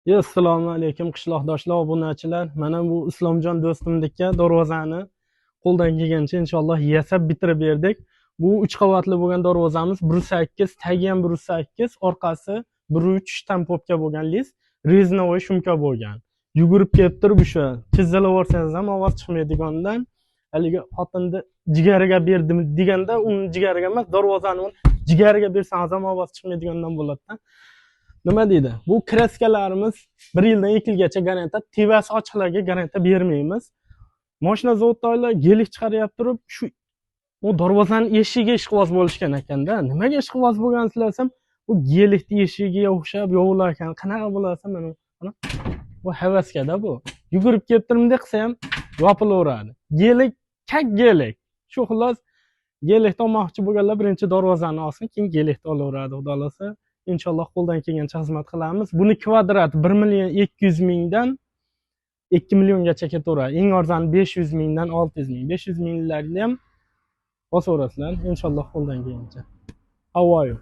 Assalomu alaykum, qishloqdoshlar, obunachilar. Mana bu Islomjon do'stimniki darvozani qo'ldan kelgancha inshaalloh yasab bitirib berdik. Bu 3 qavatli bo'lgan darvozamiz 1.8, tagi ham 1.8, orqasi 1.3 штамповка bo'lgan лист, резиновый шумка bo'lgan. Yugurib kelib turib o'sha tizilib yuborsangiz ham ovoz chiqmaydigandan, haligi xotinni jigariga berdim deganda, uni jigariga emas, darvozani jigariga bersangiz ham ovoz chiqmaydigandan bo'ladi-da. Nima deydi? Bu краска larimiz 1 yildan 2 yilgacha garantiya, tevasi ochiqlarga garantiya bermaymiz. Moshina zavoddagilar Gelik chiqaryapti turib, shu u darvozani eshigiga ishqiboz bo'lishgan ekanda. Nimaga ishqiboz bo'lgansizlar desam, bu Gelikni eshigiga o'xshab yovular ekan. Qanaqa bo'ladi, mana bu havaskada bu. Yugurib kelib turib bunday qilsa ham yopilaveradi. Gelik, как Gelik. Shu xullas, Gelikni olmoqchi bo'lganlar birinchi darvozani olsin, keyin Gelikni olaveradi, xudo xohlasa. Inshaalloh qo'ldan kelgancha xizmat qilamiz. Buni kvadrat 1 million 200 mingdan 2 milliongacha ketaveradi. Eng arzoni 500 mingdan 600 ming. 500 minglarni ham bosaverasizlar inshaalloh qo'ldan kelgancha. How are you?